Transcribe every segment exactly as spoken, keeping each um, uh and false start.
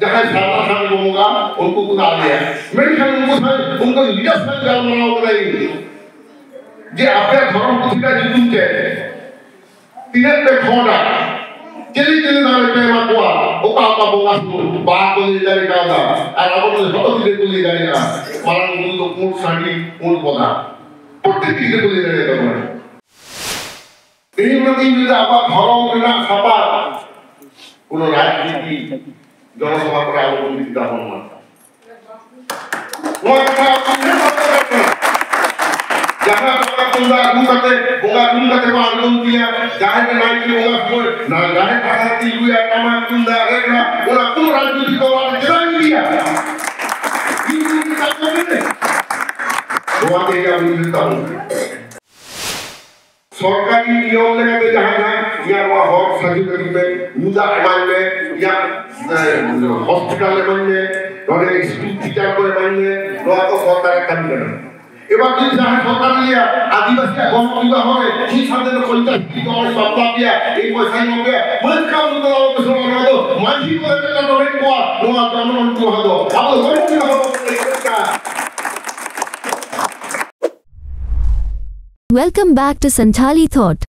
ᱡᱟᱦᱟᱸᱭ ᱥᱟᱨᱱᱟ ᱥᱟᱶ ᱠᱚ ᱵᱚᱸᱜᱟ, ᱩᱱᱠᱩ ᱠᱚ ᱫᱟᱜ ᱞᱮᱭᱟ᱾ ᱢᱮᱱᱠᱷᱟᱱ ᱩᱱᱠᱩ ᱥᱟᱶ, ᱩᱱᱠᱩ ᱞᱤᱰᱟᱨ ᱥᱟᱶ ᱜᱟᱞᱢᱟᱨᱟᱣ ᱠᱟᱫᱟᱭ ᱡᱮ ᱟᱯᱮᱭᱟᱜ ᱫᱷᱚᱨᱚᱢ ᱯᱩᱛᱷᱤ ᱨᱮᱭᱟᱜ ᱧᱩᱛᱩᱢ ᱪᱮᱫ? ᱛᱤᱱᱟᱹᱜ ᱯᱮ ᱠᱷᱚᱸᱰᱟ? ᱪᱤᱞᱤ ᱪᱤᱞᱤ ᱫᱟᱨᱮ ᱯᱮ ᱮᱢᱟ ᱠᱚᱣᱟ? ᱚᱠᱟ ᱚᱠᱟ ᱵᱚᱸᱜᱟ ᱥᱩᱢᱩᱝ? ᱵᱟᱠᱚ ᱞᱟᱹᱭ ᱫᱟᱲᱮ ᱠᱟᱣᱫᱟ᱾ ᱟᱨ ᱟᱵᱚ ᱫᱚ ᱡᱷᱚᱛᱚ ᱜᱤᱫᱽᱨᱟᱹ ᱠᱚ ᱞᱟᱹᱭ ᱫᱟᱲᱮᱭᱟᱜᱼᱟ᱾ ᱢᱟᱨᱟᱝ ᱵᱩᱨᱩ ᱫᱚ ᱯᱩᱸᱰ ᱥᱟᱺᱰᱤ, ᱯᱩᱸᱰ ᱵᱚᱫᱟ᱾ ᱯᱨᱚᱛᱮᱠ ᱜᱤᱫᱽᱨᱟᱹ ᱠᱚ ᱞᱟᱹᱭ ᱫᱟᱲᱮᱭᱟᱜ ᱛᱟᱵᱚᱱᱟ᱾ ᱤᱧ ᱚᱱᱟᱛᱤᱧ ᱢᱮᱱᱫᱟ, ᱟᱵᱚᱣᱟᱜ ᱫᱷᱚᱨᱚᱢ ᱨᱮᱱᱟᱜ ᱥᱟᱯᱟᱵ ᱠᱳᱱᱳ ᱨᱟᱡᱽᱱᱤᱛᱤ ᱡᱚᱱᱚᱥᱚᱵᱷᱟ ᱠᱚᱨᱮ ᱟᱞᱚᱵᱚᱱ ᱤᱫᱤ ᱛᱟᱵᱚᱱ ᱢᱟ᱾ ᱱᱚᱣᱟ ᱠᱟᱛᱷᱟ ᱟᱵᱚ ᱢᱮᱱ ᱫᱚᱨᱠᱟᱨ ᱠᱟᱱᱟ᱾ ᱡᱟᱦᱟᱸ ᱴᱟᱢᱟᱠ ᱛᱩᱢᱫᱟᱜ ᱨᱩ ᱠᱟᱛᱮ, ᱵᱚᱸᱜᱟ ᱨᱩ ᱠᱟᱛᱮ ᱠᱚ ᱟᱬᱜᱚᱱ ᱜᱮᱭᱟ, ᱡᱟᱦᱮᱨ ᱨᱮ ᱱᱟᱭᱠᱮ ᱵᱚᱸᱜᱟ ᱥᱚᱢᱚᱭ ᱱᱟ-, ᱡᱟᱦᱮᱨ ᱯᱟᱛᱟ ᱛᱤᱸᱜᱩᱭᱟ, ᱴᱟᱢᱟᱠ ᱛᱩᱢᱫᱟᱜ ᱨᱮᱜᱽᱲᱟ, ᱚᱱᱟ ᱠᱳᱱᱳ ᱨᱟᱡᱽᱱᱤᱛᱤ ᱠᱚ ᱵᱟᱝ ᱪᱮᱫᱟᱜ ᱤᱧ ᱤᱫᱤᱭᱟ? ᱤᱧ ᱤᱫᱤ ᱠᱟᱛᱮ ᱜᱮ ᱱᱚᱣᱟ ᱛᱮᱜᱮ ᱟᱵᱚ ᱤᱫᱤ ᱛᱟᱵᱚᱱ᱾ ᱥᱚᱨᱠᱟᱨᱤ ᱱᱤᱭᱚᱢ ᱞᱮᱠᱟᱛᱮ ᱡᱟᱦᱟᱸ ᱡᱟᱦᱟᱸ ᱤᱧᱟᱹᱜ ᱱᱚᱣᱟ ᱦᱚᱠ ᱥᱟᱹᱡᱷᱤ ᱠᱟᱹᱴᱤᱡ ᱢᱮ, ᱧᱩ ᱫᱟᱜ ᱮᱢᱟᱧ ᱢᱮ, ᱤᱧᱟᱹᱜ, ᱮ, ᱦᱚᱥᱯᱤᱴᱟᱞ ᱮᱢᱟᱧ ᱢᱮ, ᱱᱚᱰᱮ ᱥᱠᱩᱞ ᱴᱤᱪᱟᱨ ᱠᱚ ᱮᱢᱟᱧ ᱢᱮ, ᱱᱚᱣᱟ ᱠᱚ ᱥᱚᱨᱠᱟᱨᱟᱜ ᱠᱟᱹᱢᱤ ᱠᱟᱱᱟ᱾ ᱮᱵᱟᱨ ᱡᱩᱫᱤ ᱡᱟᱦᱟᱸᱭ ᱥᱚᱨᱠᱟᱨ ᱞᱟᱹᱭᱟ ᱟᱹᱫᱤᱵᱟᱹᱥᱤᱭᱟᱜ ᱜᱚᱱᱚᱝ ᱵᱤᱵᱟᱦᱚ ᱨᱮ ᱢᱤᱫ ᱥᱟᱶᱛᱮ ᱯᱚᱧᱪᱟᱥ ᱴᱤ ᱡᱚᱱ ᱵᱟᱯᱞᱟ ᱯᱮᱭᱟ, ᱮᱭ ᱯᱚᱭᱥᱟᱧ ᱮᱢᱟ ᱯᱮᱭᱟ, ᱢᱟᱹᱱ ᱠᱟᱢ ᱫᱚ ᱟᱞᱚ ᱯᱮ ᱥᱚᱨᱚᱜᱟ, ᱱᱚᱣᱟ ᱫᱚ ᱢᱟᱹᱡᱷᱤ ᱠᱚ ᱞᱮᱠᱟ ᱠᱚ ᱢᱮᱱ ᱠᱚᱣᱟ, ᱱᱚᱣᱟ ᱜᱚᱱᱚᱝ ᱵᱤᱵᱟᱦᱚ ᱫᱚ ᱟᱵᱚ ᱫᱚ ᱜᱚᱱᱚᱝ ᱵᱤᱵᱟᱦᱚ ᱵᱟᱵᱚᱱ ᱞᱟᱹᱭ ᱠᱟᱱᱟ᱾ Welcome back to Santhali Thought.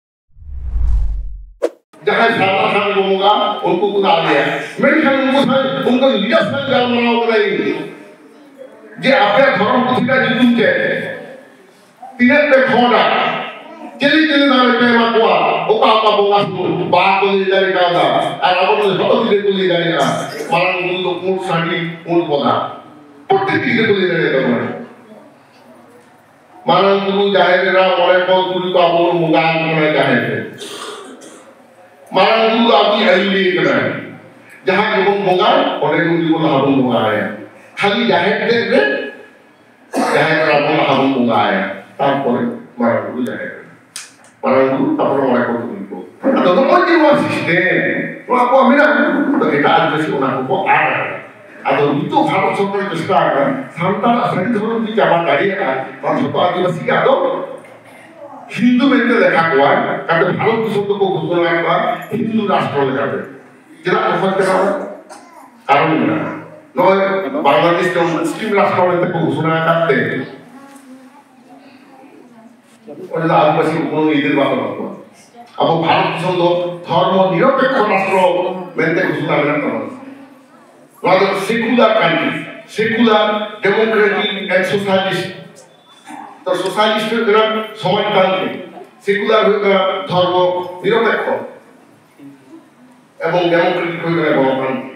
ᱡᱟᱦᱟᱸᱭ ᱥᱟᱨᱱᱟ ᱥᱟᱶ ᱠᱚ ᱵᱚᱸᱜᱟ, ᱩᱱᱠᱩ ᱠᱚ ᱫᱟᱜ ᱞᱮᱭᱟ᱾ ᱢᱮᱱᱠᱷᱟᱱ ᱩᱱᱠᱩ ᱥᱟᱶ, ᱩᱱᱠᱩ ᱞᱤᱰᱟᱨ ᱥᱟᱶ ᱜᱟᱞᱢᱟᱨᱟᱣ ᱠᱟᱫᱟᱭ ᱡᱮ ᱟᱯᱮᱭᱟᱜ ᱫᱷᱚᱨᱚᱢ ᱯᱩᱛᱷᱤ ᱨᱮᱭᱟᱜ ᱧᱩᱛᱩᱢ ᱪᱮᱫ? ᱛᱤᱱᱟᱹᱜ ᱯᱮ ᱠᱷᱚᱸᱰᱟ? ᱪᱤᱞᱤ ᱪᱤᱞᱤ ᱫᱟᱨᱮ ᱯᱮ ᱮᱢᱟ ᱠᱚᱣᱟ? ᱚᱠᱟ ᱚᱠᱟ ᱵᱚᱸᱜᱟ ᱥᱩᱢᱩᱝ? ᱵᱟᱠᱚ ᱞᱟᱹᱭ ᱫᱟᱲᱮ ᱠᱟᱣᱫᱟ᱾ ᱟᱨ ᱟᱵᱚ ᱫᱚ ᱡᱷᱚᱛᱚ ᱜᱤᱫᱽᱨᱟᱹ ᱠᱚ ᱞᱟᱹᱭ ᱫᱟᱲᱮᱭᱟᱜᱼᱟ᱾ ᱢᱟᱨᱟᱝ ᱵᱩᱨᱩ ᱫᱚ ᱯᱩᱸᱰ ᱥᱟᱺᱰᱤ, ᱯᱩᱸᱰ ᱵᱚᱫᱟ᱾ ᱯᱨᱚᱛᱮᱠ ᱜᱤᱫᱽᱨᱟᱹ ᱠᱚ ᱞᱟᱹᱭ ᱫᱟᱲᱮᱭᱟᱜ ᱛᱟᱵᱚᱱᱟ᱾ ᱢᱟᱨᱟᱝ ᱵᱩᱨᱩ, ᱡᱟᱦᱮᱨ ᱮᱨᱟ, ᱢᱚᱬᱮ ᱠᱚ ᱛᱩᱨᱩᱭ ᱠᱚ ᱟᱵᱚ ᱵᱚᱱ ᱵᱚᱸᱜᱟ ᱟᱠᱚ ᱠᱟᱱᱟ ᱡᱟᱦᱮᱨ ᱨᱮ᱾ ᱢᱟᱨᱟᱝ ᱵᱩᱨᱩ ᱫᱚ ᱟᱵᱚᱭᱤᱡ ᱟᱹᱭᱩᱨᱤᱭᱟᱹ ᱠᱟᱱᱟᱭ᱾ ᱡᱟᱦᱟᱸ ᱜᱮᱵᱚᱱ ᱵᱚᱸᱜᱟ, ᱚᱸᱰᱮ ᱜᱮ ᱩᱱᱤ ᱵᱚᱱ ᱞᱟᱦᱟ ᱵᱚᱱ ᱵᱚᱸᱜᱟ ᱟᱭᱟ᱾ ᱠᱷᱟᱹᱞᱤ ᱡᱟᱦᱮᱨ ᱴᱷᱮᱡ ᱨᱮ ᱡᱟᱦᱮᱨ ᱮᱨᱟ ᱵᱚᱱ ᱞᱟᱦᱟ ᱵᱚᱱ ᱵᱚᱸᱜᱟ ᱟᱭᱟ, ᱛᱟᱨᱯᱚᱨᱮ ᱢᱟᱨᱟᱝ ᱵᱩᱨᱩ ᱡᱟᱦᱮᱨ ᱨᱮ᱾ ᱢᱟᱨᱟᱝ ᱵᱩᱨᱩ, ᱛᱟᱨᱯᱚᱨᱮ ᱢᱚᱬᱮ ᱠᱚ ᱛᱩᱨᱩᱭ ᱠᱚ᱾ ᱟᱫᱚ ᱱᱚᱜᱼᱚᱭ ᱡᱮ ᱱᱚᱣᱟ system, ᱱᱚᱣᱟ ᱠᱚ ᱢᱮᱱᱟᱜᱼᱟ, ᱟᱫᱚ ᱮᱴᱟᱜ ᱟᱹᱫᱤᱵᱟᱹᱥᱤ ᱚᱱᱟ ᱠᱚᱠᱚ ᱟᱫ ᱟᱠᱟᱫᱟ᱾ ᱟᱫᱚ ᱱᱤᱛᱚᱜ ᱵᱷᱟᱨᱚᱛ ᱥᱚᱨᱠᱟᱨ ᱪᱮᱥᱴᱟ ᱟᱠᱟᱱᱟ, ᱥᱟᱱᱛᱟᱲᱟᱜ ᱥᱟᱹᱨᱤ ᱫᱷᱚᱨᱚᱢ ᱡᱩᱫᱤ ᱪᱟᱵᱟ ᱫᱟᱲᱮᱭᱟᱜᱼᱟ, ᱛᱟᱦᱞᱮ ᱡᱷᱚᱛᱚ ᱟᱹᱫᱤᱵᱟᱹᱥᱤ ᱜᱮ ᱟᱫᱚ ᱦᱤᱱᱫᱩ ᱢᱮᱱᱛᱮ ᱞᱮᱠᱷᱟ ᱠᱚᱣᱟ, ᱠᱟᱛᱮ ᱵᱷᱟᱨᱚᱛ ᱫᱤᱥᱚᱢ ᱫᱚᱠᱚ ᱜᱷᱳᱥᱚᱱᱟ ᱠᱚᱣᱟ ᱦᱤᱱᱫᱩ ᱨᱟᱥᱴᱨᱚ ᱞᱮᱠᱟᱛᱮ᱾ ᱪᱮᱫᱟᱜ ᱠᱚ ᱠᱷᱚᱡ ᱠᱟᱱᱟ? ᱠᱟᱨᱚᱱ ᱢᱮᱱᱟᱜᱼᱟ᱾ ᱱᱚᱜᱼᱚᱭ ᱵᱟᱝᱞᱟᱫᱮᱥ ᱫᱚ ᱢᱩᱥᱞᱤᱢ ᱨᱟᱥᱴᱨᱚ ᱢᱮᱱᱛᱮ ᱠᱚ ᱜᱷᱳᱥᱚᱱᱟ ᱟᱠᱟᱫ ᱛᱮ, ᱚᱸᱰᱮ ᱫᱚ ᱟᱹᱫᱤᱵᱟᱹᱥᱤ ᱠᱚ ᱠᱳᱱᱳ ᱟᱹᱭᱫᱟᱹᱨ ᱵᱟᱠᱚ ᱮᱢᱟ ᱠᱚᱣᱟ᱾ ᱟᱵᱚ ᱵᱷᱟᱨᱚᱛ ᱫᱤᱥᱚᱢ ᱫᱚ ᱫᱷᱚᱨᱢᱚ ᱱᱤᱨᱚᱯᱮᱠᱠᱷᱚ ᱨᱟᱥᱴᱨᱚ ᱢᱮᱱᱛᱮ ᱜᱷᱳᱥᱚᱱᱟ ᱢᱮᱱᱟᱜ ᱛᱟᱵᱚᱱᱟ᱾ ᱱᱚᱣᱟ ᱫᱚ secular country, secular, democratic and socialist᱾ ᱛᱚ socialist ᱦᱩᱭᱩᱜ ᱠᱟᱱᱟ ᱥᱚᱢᱟᱡᱽᱛᱟᱱᱛᱨᱤᱠ, secular ᱦᱩᱭᱩᱜ ᱠᱟᱱᱟ ᱫᱷᱚᱨᱢᱚ ᱱᱤᱨᱚᱯᱮᱠᱠᱷᱚ, ᱮᱵᱚᱝ democratic ᱦᱩᱭᱩᱜ ᱠᱟᱱᱟ ᱜᱚᱱᱚᱛᱟᱱᱛᱨᱤᱠ᱾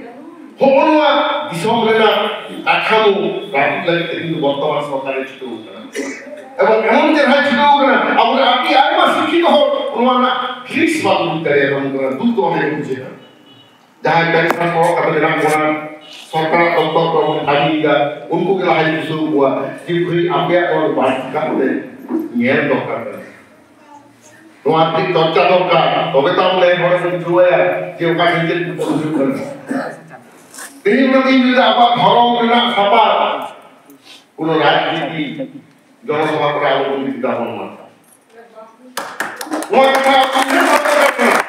ᱦᱚᱸᱜᱼᱚ ᱱᱚᱣᱟ ᱫᱤᱥᱚᱢ ᱨᱮᱱᱟᱜ ᱠᱟᱴᱷᱟᱢᱳ ᱨᱟᱹᱯᱩᱫ ᱞᱟᱹᱜᱤᱫ ᱛᱮ ᱠᱤᱱᱛᱩ ᱵᱚᱨᱛᱚᱢᱟᱱ ᱥᱚᱨᱠᱟᱨᱮ ᱪᱷᱩᱴᱟᱹᱣ ᱠᱟᱱᱟ᱾ ᱮᱵᱚᱝ ᱮᱢᱚᱱ ᱪᱮᱦᱨᱟᱭ ᱪᱷᱩᱴᱟᱹᱣ ᱠᱟᱱᱟ, ᱟᱵᱚᱨᱮᱱ ᱟᱹᱰᱤ ᱟᱭᱢᱟ ᱥᱤᱠᱠᱷᱤᱛ ᱦᱚᱲ ᱱᱚᱣᱟ ᱨᱮᱱᱟᱜ feelings ᱵᱟᱠᱚ ᱵᱩᱡᱽ ᱫᱟᱲᱮᱭᱟᱜ ᱛᱟᱵᱚᱱ ᱠᱟᱱᱟ, ᱫᱩᱠ ᱫᱚ ᱚᱸᱰᱮ ᱜᱮ ᱵᱩᱡᱷᱟᱹᱜᱼᱟ᱾ ᱡᱟᱦᱟᱸᱭ pension ᱠᱚ ᱦᱚᱨᱚᱜ ᱠᱟᱛᱮ ᱢᱮᱱᱟᱜ ᱵᱚᱱᱟ, ᱥᱚᱨᱠᱟᱨᱟᱜ ᱫᱚᱯᱛᱚᱨ ᱠᱚᱨᱮ ᱵᱚᱱ ᱠᱟᱹᱢᱤᱭᱮᱫᱟ, ᱩᱱᱠᱩ ᱜᱮ ᱞᱟᱦᱟᱧ ᱵᱩᱡᱷᱟᱹᱣ ᱠᱚᱣᱟ ᱡᱮ, ᱵᱷᱟᱹᱭ, ᱟᱯᱮᱭᱟᱜ ᱱᱚᱣᱟ ᱵᱟᱹᱲᱛᱤ ᱠᱟᱛᱮ ᱧᱮᱞ ᱫᱚᱨᱠᱟᱨ ᱠᱟᱱᱟ᱾ ᱱᱚᱣᱟ ᱴᱷᱤᱠ ᱪᱚᱨᱪᱟ ᱫᱚᱨᱠᱟᱨ, ᱛᱚᱵᱮ ᱛᱚ ᱟᱢ ᱞᱟᱹᱭ ᱦᱚᱲᱮᱢ ᱵᱩᱡᱷᱟᱹᱣᱟᱭᱟ ᱡᱮ ᱚᱠᱟ ᱴᱷᱮᱱ ᱪᱮᱫ ᱠᱚ ᱦᱩᱭᱩᱜ ᱠᱟᱱᱟ᱾ ᱛᱮᱦᱮᱧ ᱚᱱᱟ ᱛᱮᱧ ᱞᱟᱹᱭᱫᱟ, ᱟᱵᱚᱣᱟᱜ ᱫᱷᱚᱨᱚᱢ ᱨᱮᱱᱟᱜ ᱥᱟᱯᱟᱵ ᱠᱳᱱᱳ ᱨᱟᱡᱽᱱᱤᱛᱤ ᱡᱚᱱᱚᱥᱚᱵᱷᱟ ᱠᱚᱨᱮ ᱟᱞᱚ ᱵᱚᱱ ᱤᱫᱤ ᱛᱟᱵᱚᱱ ᱢᱟ᱾ ᱱᱚᱣᱟ ᱠᱟᱛᱷᱟ ᱟᱵᱚ ᱩᱭᱦᱟᱹᱨ ᱫᱚᱦᱚ ᱫᱚᱨᱠᱟᱨ ᱠᱟᱱᱟ᱾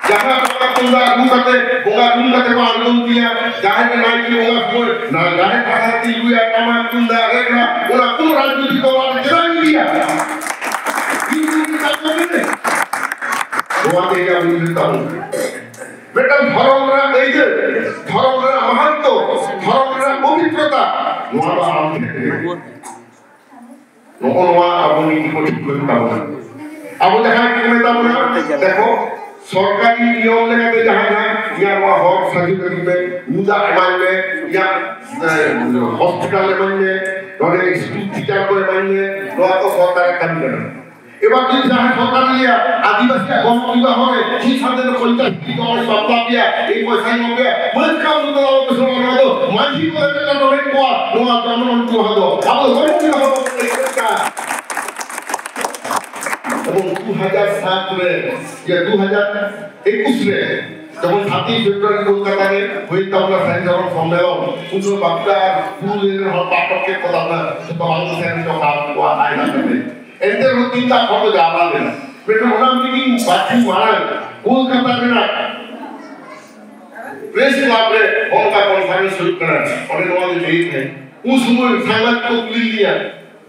ᱡᱟᱦᱟᱸ ᱴᱟᱢᱟᱠ ᱛᱩᱢᱫᱟᱜ ᱨᱩ ᱠᱟᱛᱮ, ᱵᱚᱸᱜᱟ ᱨᱩ ᱠᱟᱛᱮ ᱠᱚ ᱟᱬᱜᱚᱱ ᱜᱮᱭᱟ, ᱡᱟᱦᱮᱨ ᱨᱮ ᱱᱟᱭᱠᱮ ᱵᱚᱸᱜᱟ ᱥᱚᱢᱚᱭ ᱱᱟ ᱡᱟᱦᱮᱨ ᱠᱟᱛᱷᱟ ᱛᱤᱸᱜᱩᱭᱟ, ᱴᱟᱢᱟᱠ ᱛᱩᱢᱫᱟᱜ ᱨᱮᱜᱽᱲᱟ, ᱚᱱᱟ ᱠᱚ ᱨᱟᱡᱽᱱᱤᱛᱤ ᱠᱚ ᱚᱲᱟᱜ ᱨᱮ ᱪᱮᱫᱟᱜ ᱤᱧ ᱤᱫᱤᱭᱟ? ᱤᱧ ᱤᱫᱤ ᱠᱟᱛᱮ ᱱᱚᱣᱟ ᱛᱮᱜᱮ ᱟᱵᱚ ᱩᱭᱦᱟᱹᱨ ᱛᱟᱵᱚᱱ᱾ ᱢᱤᱫᱴᱟᱝ ᱫᱷᱚᱨᱚᱢ ᱨᱮᱱᱟᱜ ᱟᱹᱭᱫᱟᱹᱨ, ᱫᱷᱚᱨᱚᱢ ᱨᱮᱱᱟᱜ ᱢᱟᱦᱟᱛᱛᱚ, ᱫᱷᱚᱨᱚᱢ ᱨᱮᱱᱟᱜ ᱯᱚᱵᱤᱛᱨᱚᱛᱟ, ᱱᱚᱣᱟ ᱫᱚ ᱟᱢ ᱴᱷᱮᱱ ᱜᱮ᱾ ᱱᱚᱜᱼᱚ ᱱᱚᱣᱟ ᱟᱵᱚ ᱱᱤᱛ ᱠᱚ ᱴᱷᱤᱠ ᱦᱩᱭᱩᱜ ᱛᱟᱵᱚᱱᱟ᱾ ᱟᱵᱚ ᱡᱟᱦᱟᱸᱭ ᱠᱚ ᱢᱮᱛᱟ ᱵᱚᱱᱟ, ᱫᱮᱠᱷᱚ, ᱥᱚᱨᱠᱟᱨᱤ ᱱᱤᱭᱚᱢ ᱞᱮᱠᱟᱛᱮ ᱡᱟᱦᱟᱸ ᱡᱟᱦᱟᱸ, ᱤᱧᱟᱹᱜ ᱱᱚᱣᱟ ᱦᱚᱠ ᱥᱟᱹᱡᱩ ᱠᱟᱹᱛᱤᱧ ᱢᱮ, ᱧᱩ ᱫᱟᱜ ᱮᱢᱟᱹᱧ ᱢᱮ, ᱤᱧᱟᱹᱜ, ᱮ, ᱦᱚᱥᱯᱤᱴᱟᱞ ᱮᱢᱟᱹᱧ ᱢᱮ, ᱱᱚᱰᱮ ᱥᱠᱩᱞ ᱴᱤᱪᱟᱨ ᱠᱚ ᱮᱢᱟᱹᱧ ᱢᱮ, ᱱᱚᱣᱟ ᱠᱚ ᱥᱚᱨᱠᱟᱨᱟᱜ ᱠᱟᱹᱢᱤ ᱠᱟᱱᱟ᱾ ᱮᱵᱟᱨ ᱡᱩᱫᱤ ᱡᱟᱦᱟᱸᱭ ᱥᱚᱨᱠᱟᱨ ᱞᱟᱹᱭᱟ, ᱟᱹᱫᱤᱵᱟᱹᱥᱤᱭᱟᱜ ᱜᱚᱱᱚᱝ ᱵᱤᱵᱟᱦᱚ ᱨᱮ ᱢᱤᱫ ᱥᱟᱶᱛᱮ ᱯᱚᱧᱪᱟᱥ ᱴᱤ ᱡᱚᱱ ᱵᱟᱯᱞᱟ ᱯᱮᱭᱟ, ᱮᱭ ᱯᱚᱭᱥᱟᱧ ᱮᱢᱟ ᱯᱮᱭᱟ, ᱢᱟᱹᱱ ᱠᱟᱢ ᱫᱚ ᱟᱵᱚ ᱠᱚ ᱥᱚᱢᱟᱡᱽ ᱱᱚᱣᱟ ᱫᱚ ᱢᱟᱹᱡᱷᱤ ᱠᱚ ᱮᱴᱟᱜ ᱠᱚ ᱢᱮᱱ ᱠᱚᱣᱟ, ᱱᱚᱣᱟ ᱡᱚᱱᱚᱜᱚᱱ ᱴᱚᱞᱟ ᱫᱚ ᱟᱵᱚ ᱫᱚ ᱜᱚᱱᱚᱝ ᱵᱤᱵᱟᱦᱚ ᱵᱚᱱ ᱞᱟᱹᱭ ᱠᱮᱫᱟ᱾ ᱮᱵᱚᱝ ᱫᱩ ᱦᱟᱡᱟᱨ ᱥᱟᱛ ᱨᱮ, ᱤᱭᱟᱹ, ᱫᱩ ᱦᱟᱡᱟᱨ ᱮᱠᱩᱥ ᱨᱮ, ᱡᱚᱠᱷᱚᱱ ᱥᱟᱛᱮᱭ ᱯᱷᱮᱵᱽᱨᱩᱣᱟᱨᱤ ᱠᱳᱞᱠᱟᱛᱟ ᱨᱮ ᱦᱩᱭᱮᱱ ᱛᱟᱵᱚᱱᱟ ᱥᱟᱹᱨᱤ ᱫᱷᱚᱨᱚᱢ ᱥᱚᱢᱢᱮᱞᱚᱱ, ᱩᱱ ᱥᱚᱢᱚᱭ ᱵᱟᱸᱠᱩᱲᱟ ᱟᱨ ᱯᱩᱨᱩᱞᱤᱭᱟᱹ ᱨᱮᱱ ᱦᱚᱲ ᱯᱟᱴᱚᱠ ᱠᱮᱫ ᱠᱚ ᱛᱟᱵᱚᱱᱟ, ᱡᱚᱛᱚ ᱵᱟᱝ ᱥᱮᱱ ᱦᱚᱪᱚ ᱠᱟᱜ ᱠᱚᱣᱟ ᱟᱭᱢᱟ ᱠᱟᱛᱮ᱾ ᱮᱱᱛᱮ ᱨᱮᱦᱚᱸ ᱛᱤᱱ ᱞᱟᱠᱷ ᱦᱚᱲ ᱠᱚ ᱡᱟᱣᱨᱟ ᱞᱮᱱᱟ᱾ ᱢᱮᱱᱠᱷᱟᱱ ᱚᱱᱟ ᱢᱤᱴᱤᱝ ᱵᱟᱨᱥᱤᱧ ᱢᱟᱲᱟᱝ ᱠᱳᱞᱠᱟᱛᱟ ᱨᱮᱱᱟᱜ ᱯᱨᱮᱥ ᱠᱞᱟᱵ ᱨᱮ ᱚᱱᱠᱟ ᱠᱚᱱᱯᱷᱟᱨᱮᱱᱥ ᱦᱩᱭᱩᱜ ᱠᱟᱱᱟ, ᱚᱸᱰᱮ ᱱᱚᱣᱟ ᱜᱮ ᱞᱟᱹᱭᱮᱫ ᱛᱟᱦᱮᱸᱫ᱾ ᱩᱱ ᱥᱚᱢᱚᱭ ᱥᱟᱝᱵᱟᱫᱤᱠ ᱠᱚ ᱠᱩᱞᱤ ᱞᱤᱧᱟ,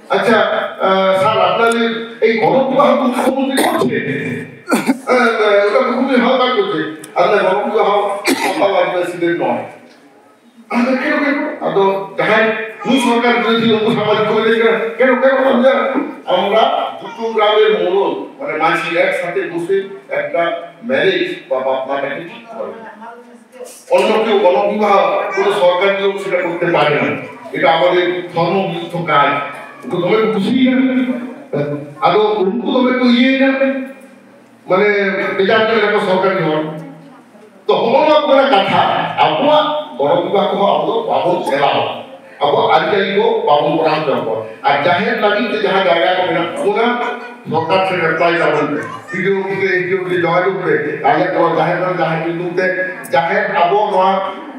"ᱟᱪᱪᱷᱟ, ᱟᱸ, ᱥᱟᱨ, ᱟᱯᱱᱟᱨ ᱮᱭ ᱜᱚᱱᱚᱝ ᱵᱟᱦᱟ মুখ্যমন্ত্রী করছে, আহ, ওটা তো খুবই হালকা করছে।" আর না, গণবিবাহ বাংলা ইউনিভার্সিটির নয়। ᱟᱫᱚ ᱪᱮᱫ ᱦᱚᱸ ᱵᱟᱹᱱᱩᱜ᱾ ᱟᱫᱚ ᱡᱟᱦᱟᱸᱭ ᱱᱩᱭ ᱥᱚᱨᱠᱟᱨ ᱵᱤᱨᱳধী, ᱩᱱᱠᱩ ᱥᱟᱢᱟᱡᱤᱠ ᱠᱚ ᱞᱟᱹᱭ ᱠᱟᱱᱟ, "কেন, কেন আমরা, আমরা দুটো গ্রামের মোড়ল, মানে মাঝি একসাথে বসে একটা ম্যারেজ বা বাপ মাটাকে ঠিক করে।" অন্য কেউ গণবিবাহ কোনো সরকার নিয়ম সেটা করতে পারে না, এটা আমাদের ধর্মবিরুদ্ধ কাজ। ᱩᱱᱠᱩ ᱫᱚᱢᱮ ᱠᱚ ᱠᱩᱥᱤᱭᱮᱱᱟ᱾ ᱟᱫᱚ ᱩᱱᱠᱩ ᱫᱚᱢᱮ ᱠᱚ ᱤᱭᱟᱹᱭᱮᱱᱟ, ᱢᱟᱱᱮ ᱵᱮᱡᱟᱨ ᱠᱮᱫ ᱞᱮᱠᱟ ᱠᱚ ᱥᱚᱨᱠᱟᱨᱤ ᱦᱚᱲ᱾ ᱛᱚ ᱦᱚᱸᱜᱼᱚ ᱱᱚᱣᱟ ᱠᱚ ᱢᱟᱱᱮ ᱠᱟᱛᱷᱟ, ᱟᱵᱚᱣᱟᱜ ᱜᱚᱱᱚᱵᱤᱵᱷᱟᱜᱽ ᱠᱚᱦᱚᱸ ᱟᱵᱚ ᱫᱚ ᱵᱟᱵᱚᱱ ᱪᱟᱞᱟᱣᱟ, ᱟᱵᱚᱣᱟᱜ ᱟᱹᱨᱤᱪᱟᱹᱞᱤ ᱠᱚ ᱵᱟᱵᱚᱱ ᱠᱚᱨᱟᱣ ᱦᱚᱪᱚ ᱟᱠᱚᱣᱟ᱾ ᱟᱨ ᱡᱟᱦᱮᱨ ᱞᱟᱹᱜᱤᱫ ᱛᱮ ᱡᱟᱦᱟᱸ ᱡᱟᱭᱜᱟ ᱠᱚ ᱢᱮᱱᱟᱜ ᱛᱟᱵᱚᱱᱟ, ᱥᱚᱨᱠᱟᱨ ᱴᱷᱮᱱ ᱮᱯᱞᱟᱭ ᱛᱟᱵᱚᱱ ᱯᱮ, ᱵᱤᱰᱤᱳ ᱚᱯᱷᱤᱥ ᱨᱮ, ᱮᱥ ᱰᱤ ᱳ ᱚᱯᱷᱤᱥ ᱨᱮ ᱡᱳᱜᱟᱡᱳᱜᱽ ᱯᱮ, ᱟᱞᱮᱭᱟᱜ ᱱᱚᱣᱟ ᱡᱟᱦᱮᱨ ᱨᱮ ᱡᱟᱦᱮᱨ ᱧᱩᱛᱩᱢ ᱛᱮ ᱡᱟᱦᱮᱨ ᱟᱵᱚ ᱱᱚᱣᱟ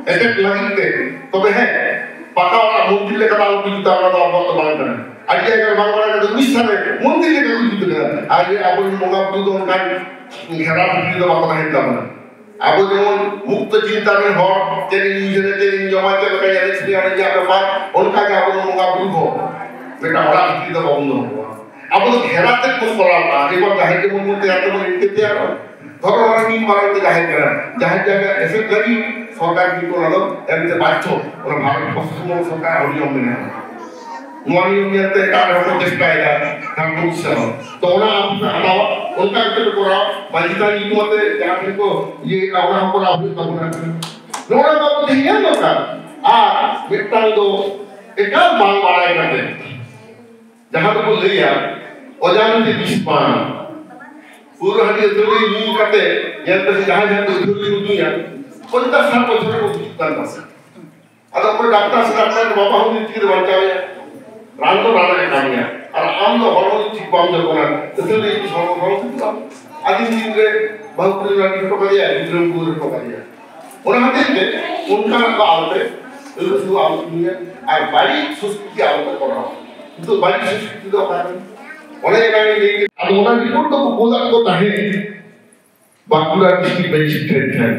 ᱮᱴᱮᱠ ᱞᱟᱹᱜᱤᱫ ᱛᱮ, ᱛᱚᱵᱮ ᱦᱮᱸ, ᱯᱟᱠᱟ ᱚᱲᱟᱜ ᱢᱚᱱᱫᱤᱨ ᱞᱮᱠᱟ ᱫᱚ ᱟᱞᱚ ᱯᱮ ᱡᱩᱛᱟ, ᱚᱱᱟ ᱫᱚ ᱟᱵᱚᱣᱟᱜ ᱫᱚ ᱵᱟᱝ ᱠᱟᱱᱟ᱾ ᱟᱹᱰᱤ ᱡᱟᱭᱜᱟ ᱨᱮ ᱵᱟᱝ ᱵᱟᱲᱟᱭ ᱠᱟᱛᱮ ᱩᱲᱤᱥᱥᱟ ᱨᱮ ᱢᱚᱱᱫᱤᱨ ᱞᱮᱠᱟ ᱠᱚ ᱡᱩᱛ ᱠᱟᱫᱟ᱾ ᱟᱨ ᱡᱮ ᱟᱵᱚᱨᱮᱱ ᱵᱚᱸᱜᱟ ᱵᱩᱨᱩ ᱫᱚ ᱚᱱᱠᱟᱱ ᱜᱷᱮᱨᱟ ᱵᱷᱤᱛᱨᱤ ᱫᱚ ᱵᱟᱠᱚ ᱛᱟᱦᱮᱱ ᱛᱟᱵᱚᱱᱟ᱾ ᱟᱵᱚ ᱡᱮᱢᱚᱱ ᱢᱩᱠᱛᱚ ᱪᱤᱱᱛᱟ ᱨᱮᱱ ᱦᱚᱲ, ᱪᱮᱫ ᱤᱧ ᱩᱭᱦᱟᱹᱨᱟ, ᱪᱮᱫ ᱤᱧ ᱡᱚᱢᱟ, ᱪᱮᱫ ᱞᱮᱠᱟᱧ ᱮᱱᱮᱡ ᱥᱮᱨᱮᱧᱟ, ᱚᱱᱟ ᱨᱮᱭᱟᱜ ᱵᱮᱯᱟᱨ, ᱚᱱᱠᱟ ᱜᱮ ᱟᱵᱚ ᱨᱮᱱ ᱵᱚᱸᱜᱟ ᱵᱩᱨᱩ ᱦᱚᱸ ᱢᱤᱫᱴᱟᱝ ᱚᱲᱟᱜ ᱵᱷᱤᱛᱨᱤ ᱫᱚ ᱵᱟᱵᱚᱱ ᱫᱚᱦᱚ ᱠᱚᱣᱟ᱾ ᱟᱵᱚ ᱫᱚ ᱜᱷᱮᱨᱟ ᱛᱮᱫ ᱵᱚᱱ ᱠᱚᱨᱟᱣ ᱠᱟᱜᱼᱟ᱾ ᱮᱵᱟᱨ ᱡᱟᱦᱮᱨ ᱡᱮᱢᱚᱱ ᱵᱚᱱ ᱛᱮᱭᱟᱨ ᱛᱟᱵᱚᱱ, ᱤᱱᱠᱟᱹ ᱛᱮᱭᱟᱨᱚᱜᱼᱟ᱾ ᱫᱷᱚᱨᱚ ᱚᱱᱟ ᱢᱤᱫ ᱢᱟᱨᱟᱝ ᱛᱮ ᱡᱟᱦᱮᱨ ᱠᱟᱱᱟ, ᱡᱟᱦᱮᱨ ᱡᱟᱭᱜᱟ ᱮᱥᱮᱫ ᱞᱟᱹᱜᱤᱫ ᱥᱚᱨᱠᱟᱨ ᱠᱤᱱᱛᱩ ᱚᱱᱟ ᱫᱚ ᱮᱢᱛᱮ ᱵᱟᱫᱽᱫᱷᱚ᱾ ᱚᱱᱟ ᱵᱷᱟᱨᱚᱛ ᱯᱚᱥᱪᱤᱢᱵᱚᱝᱜᱚ ᱥᱚᱨᱠᱟᱨᱟᱜ ᱦᱚᱸ ᱱᱤᱭᱚᱢ ᱢᱮᱱᱟᱜᱼᱟ᱾ ᱱᱚᱣᱟ ᱱᱤᱭᱚᱢ ᱧᱮᱞᱛᱮ ᱮᱴᱟᱜ ᱨᱮᱦᱚᱸ ᱠᱚ ᱪᱮᱥᱴᱟᱭᱮᱫᱟ, ᱠᱟᱨᱚᱱ ᱵᱷᱚᱵᱤᱥᱥᱚᱛ ᱨᱮ᱾ ᱛᱚ ᱚᱱᱟ ᱟᱯᱮ ᱯᱮ ᱦᱟᱛᱟᱣᱟ, ᱚᱱᱠᱟ ᱠᱟᱛᱮ ᱯᱮ ᱠᱚᱨᱟᱣᱟ᱾ ᱢᱟᱹᱡᱷᱤ ᱛᱷᱟᱱ ᱧᱩᱛᱩᱢ ᱟᱛᱮ ᱡᱟᱦᱟᱸ ᱴᱷᱮᱱ ᱠᱚ ᱤᱭᱟᱹᱭᱮᱫᱟ, ᱚᱱᱟ ᱦᱚᱸ ᱠᱚᱨᱟᱣ ᱦᱩᱭᱩᱜ ᱛᱟᱵᱚᱱᱟ᱾ ᱱᱚᱣᱟ ᱫᱚ ᱟᱵᱚ ᱛᱮᱦᱮᱧ ᱧᱮᱞ ᱫᱚᱨᱠᱟᱨ᱾ ᱟᱨ ᱢᱤᱫᱴᱟᱝ ᱫᱚ ᱮᱠᱟᱞ ᱵᱟᱝ ᱵᱟᱲᱟᱭ ᱠᱟᱛᱮ, ᱡᱟᱦᱟᱸ ᱫᱚᱠᱚ ᱞᱟᱹᱭᱟ ᱚᱡᱟᱱᱛᱮ ᱵᱤᱥ ᱯᱟᱱ, ᱯᱟᱹᱣᱨᱟᱹ ᱦᱟᱺᱰᱤ ᱟᱹᱛᱷᱟᱹᱲᱤ ᱧᱩ ᱠᱟᱛᱮ ᱧᱮᱞ ᱯᱮᱥᱮ ᱡᱟᱦᱟᱸᱭ ᱡᱟᱦᱟᱸᱭ ᱯᱟᱹᱣᱨᱟᱹ ᱧᱩᱭᱟ, ᱯᱚᱧᱪᱟᱥ ᱥᱟᱴ ᱵᱚᱪᱷᱚᱨ ᱨᱮᱠᱚ ᱜᱩᱡᱩᱜ ᱠᱟᱱ ᱛᱟᱵᱚᱱᱟ᱾ ᱟᱫᱚ ᱚᱠᱚᱭ ᱰᱟᱠᱛᱟᱨ ᱥᱮ ᱰᱟᱠᱛᱟᱨ ᱵᱟᱵᱟ ᱦᱚᱸ ᱩᱱᱤ ᱪᱤᱠᱟᱹᱛᱮ ᱵᱟᱧᱪᱟᱣᱮᱭᱟ? ᱨᱟᱱ ᱫᱚ ᱨᱟᱱ ᱮ ᱠᱟᱹᱢᱤᱭᱟ, ᱟᱨ ᱟᱢ ᱫᱚ ᱦᱚᱲᱢᱚ ᱡᱩᱫᱤ ᱴᱷᱤᱠ ᱵᱟᱢ ᱡᱚᱛᱚᱱᱟ, ᱟᱹᱛᱷᱟᱹᱲᱤ ᱡᱩᱫᱤ ᱦᱚᱲᱢᱚ ᱦᱚᱲᱢᱚ ᱴᱷᱤᱠ ᱵᱟᱢ, ᱟᱹᱫᱤᱢ ᱫᱤᱱ ᱨᱮ ᱵᱟᱹᱦᱩ ᱠᱩᱲᱤ ᱨᱟᱺᱰᱤ ᱦᱚᱴᱚ ᱠᱟᱫᱮᱭᱟ, ᱜᱤᱫᱽᱨᱟᱹᱢ ᱜᱩᱨ ᱦᱚᱴᱚ ᱠᱟᱫᱮᱭᱟ᱾ ᱚᱱᱟ ᱦᱚᱛᱮᱡ ᱛᱮ ᱚᱱᱠᱟᱱᱟᱜ ᱫᱚ ᱟᱞᱚᱯᱮ ᱟᱹᱲᱟᱹ ᱥᱩᱫᱷᱩ ᱟᱞᱚᱯᱮ ᱧᱩᱭᱟ, ᱟᱨ ᱵᱟᱹᱲᱤᱡ ᱥᱚᱝᱥᱠᱨᱤᱛᱤ ᱟᱞᱚᱯᱮ ᱠᱚᱨᱟᱣᱟ᱾ ᱱᱤᱛᱚᱜ ᱵᱟᱹᱲᱤᱡ ᱥᱚᱝᱥᱠᱨᱤᱛᱤ ᱫᱚ ᱚᱠᱟᱨᱮ? ᱚᱱᱮ ᱮᱱᱟᱝ ᱤᱧ ᱞᱟᱹᱭ ᱠᱮᱫ, ᱟᱫᱚ ᱚᱱᱟ ᱨᱤᱯᱳᱨᱴ ᱫᱚᱠᱚ ᱠᱳᱞᱟᱜ ᱠᱚ ᱛᱟᱦᱮᱸᱫ ᱵᱟᱸᱠᱩᱲᱟ ᱰᱤᱥᱴᱨᱤᱠᱴ ᱢᱮᱡᱤᱥᱴᱨᱮᱴ ᱴᱷᱮᱱ᱾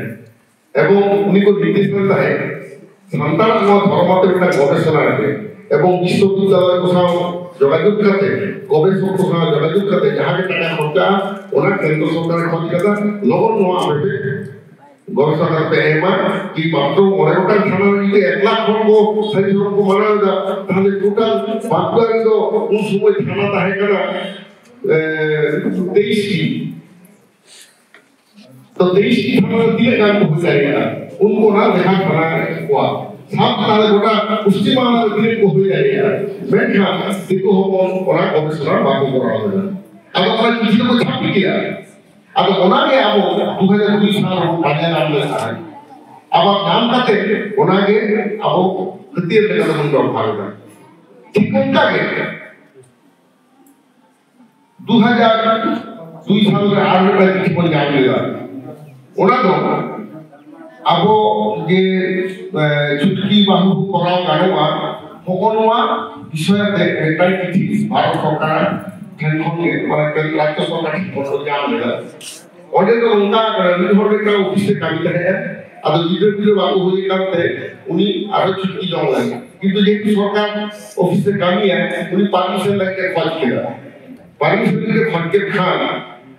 ᱮᱵᱚᱝ ᱩᱱᱤ ᱠᱚ ᱱᱤᱨᱫᱮᱥ ᱞᱮᱫ ᱛᱟᱦᱮᱸᱫ ᱥᱟᱱᱛᱟᱲ ᱱᱚᱣᱟ ᱫᱷᱚᱨᱚᱢ ᱢᱟᱛᱮ ᱢᱤᱫᱴᱟᱝ ᱜᱚᱵᱮᱥᱚᱱᱟ ᱨᱮ ᱮᱵᱚᱝ ᱵᱤᱥᱥᱚᱵᱤᱫᱽᱫᱟᱞᱚᱭ ᱠᱚ ᱥᱟᱶ ᱡᱳᱜᱟᱡᱳᱜᱽ ᱠᱟᱛᱮ, ᱜᱚᱵᱮᱥᱚᱠ ᱠᱚ ᱥᱟᱶ ᱡᱳᱜᱟᱡᱳᱜᱽ ᱠᱟᱛᱮ ᱡᱟᱦᱟᱸ ᱜᱮ ᱴᱟᱠᱟ ᱠᱷᱚᱨᱪᱟᱜᱼᱟ, ᱚᱱᱟ ᱠᱮᱱᱫᱨᱚ ᱥᱚᱨᱠᱟᱨᱮ ᱠᱷᱚᱡᱽ ᱠᱟᱫᱟ, ᱞᱚᱜᱚᱱ ᱱᱚᱣᱟ ᱟᱯᱮ ᱯᱮ ᱜᱚᱵᱮᱥᱚᱱᱟ ᱯᱮ ᱮᱢᱟ᱾ ᱠᱤ ᱢᱟᱛᱨᱚ ᱢᱚᱬᱮ ᱜᱚᱴᱟᱝ ᱛᱷᱟᱱᱟ ᱨᱮ ᱡᱩᱫᱤ ᱮᱠ ᱞᱟᱠᱷ ᱦᱚᱲ ᱠᱚ ᱥᱟᱹᱨᱤ ᱫᱷᱚᱨᱚᱢ ᱠᱚ ᱢᱟᱱᱟᱣ ᱮᱫᱟ, ᱛᱟᱦᱞᱮ ᱴᱳᱴᱟᱞ ᱵᱟᱸᱠᱩᱲᱟ ᱨᱮᱫᱚ ᱩᱱ ᱥᱚᱢᱚᱭ ᱛᱷᱟᱱᱟ ᱛᱟᱦᱮᱸ ᱠᱟᱱᱟ ᱮ, ᱛᱮᱭᱤᱥ ᱴᱤ᱾ ᱛᱚ ᱛᱮᱭᱤᱥ ᱴᱤ ᱛᱷᱟᱱᱟ ᱨᱮ ᱛᱤᱱᱟᱹᱜ ᱜᱟᱱ ᱠᱚ ᱦᱩᱭ ᱫᱟᱲᱮᱭᱟᱜᱼᱟ? ᱩᱱᱠᱩ ᱚᱱᱟ ᱞᱮᱠᱷᱟ ᱥᱟᱱᱟ ᱠᱚᱣᱟ᱾ ᱥᱟᱵ ᱠᱟᱛᱮ ᱜᱚᱴᱟ ᱯᱚᱥᱪᱤᱢ ᱵᱟᱝᱞᱟ ᱨᱮ ᱛᱤᱱᱟᱹᱜ ᱠᱚ ᱦᱩᱭ ᱫᱟᱲᱮᱭᱟᱜᱼᱟ? ᱢᱮᱱᱠᱷᱟᱱ ᱫᱤᱠᱩ ᱦᱚᱯᱚᱱ ᱚᱱᱟ ᱜᱚᱵᱮᱥᱚᱱᱟ ᱵᱟᱠᱚ ᱠᱚᱨᱟᱣ ᱞᱮᱫᱟ᱾ ᱟᱫᱚ ᱚᱱᱟ ᱪᱤᱴᱷᱤ ᱫᱚᱠᱚ ᱪᱷᱟᱯᱤ ᱠᱮᱫᱟ᱾ ᱟᱫᱚ ᱚᱱᱟᱜᱮ ᱟᱵᱚ ᱫᱩ ᱦᱟᱡᱟᱨ ᱠᱩᱲᱤ ᱥᱟᱞ ᱨᱮᱵᱚᱱ ᱯᱟᱸᱡᱟ ᱧᱟᱢ ᱞᱮᱫ ᱛᱟᱦᱮᱸᱫ᱾ ᱟᱵᱟᱨ ᱧᱟᱢ ᱠᱟᱛᱮ ᱚᱱᱟᱜᱮ ᱟᱵᱚ ᱦᱟᱹᱛᱭᱟᱹᱨ ᱞᱮᱠᱟᱛᱮ ᱵᱚᱱ ᱵᱮᱵᱚᱦᱟᱨ ᱮᱫᱟ᱾ ᱴᱷᱤᱠ ᱚᱱᱠᱟ ᱜᱮ ᱫᱩ ᱦᱟᱡᱟᱨ ᱫᱩᱭ ᱥᱟᱞ ᱨᱮ ᱟᱨ ᱢᱤᱫᱴᱟᱝ ᱪᱤᱴᱷᱤ ᱵᱚᱱ ᱧᱟᱢ ᱞᱮᱫᱟ᱾ ᱚᱱᱟ ᱫᱚ ᱟᱵᱚ ᱡᱮ, ᱮ, ᱪᱷᱩᱴᱠᱤ ᱵᱟᱹᱦᱩ ᱠᱚᱨᱟᱣ ᱜᱟᱱᱚᱜᱼᱟ, ᱦᱚᱸᱜᱼᱚ ᱱᱚᱣᱟ ᱵᱤᱥᱚᱭ ᱛᱮ ᱢᱤᱫᱴᱟᱝ ᱪᱤᱴᱷᱤ ᱵᱷᱟᱨᱚᱛ ᱥᱚᱨᱠᱟᱨ ᱴᱷᱮᱱ ᱠᱷᱚᱱ ᱜᱮ, ᱢᱟᱱᱮ ᱨᱟᱡᱽᱡᱚ ᱥᱚᱨᱠᱟᱨ ᱴᱷᱮᱱ ᱠᱷᱚᱱ ᱵᱚᱱ ᱧᱟᱢ ᱞᱮᱫᱟ᱾ ᱚᱸᱰᱮ ᱫᱚ ᱱᱚᱝᱠᱟ ᱠᱟᱱᱟ, ᱢᱤᱫ ᱦᱚᱲ ᱢᱤᱫᱴᱟᱝ ᱚᱯᱷᱤᱥ ᱨᱮ ᱠᱟᱹᱢᱤ ᱛᱟᱦᱮᱸᱜᱼᱟ, ᱟᱫᱚ ᱜᱤᱫᱽᱨᱟᱹ ᱯᱤᱫᱽᱨᱟᱹ ᱵᱟᱠᱚ ᱦᱩᱭ ᱟᱠᱟᱱ ᱛᱮ ᱩᱱᱤ ᱟᱨᱦᱚᱸ ᱪᱷᱩᱴᱠᱤ ᱡᱚᱝ ᱞᱟᱹᱜᱤᱫ, ᱠᱤᱱᱛᱩ ᱡᱮᱦᱮᱛᱩ ᱥᱚᱨᱠᱟᱨ ᱚᱯᱷᱤᱥ ᱨᱮ ᱠᱟᱹᱢᱤᱭᱟ, ᱩᱱᱤ ᱯᱟᱨᱢᱤᱥᱚᱱ ᱞᱟᱹᱜᱤᱫ ᱮ ᱠᱷᱚᱡᱽ ᱠᱮᱫᱟ᱾ ᱯᱟᱨᱢᱤᱥᱚᱱ ᱞᱟᱹᱜᱤᱫ ᱮ ᱠᱷᱚᱡᱽ ᱠᱮᱫ ᱠᱷᱟᱱ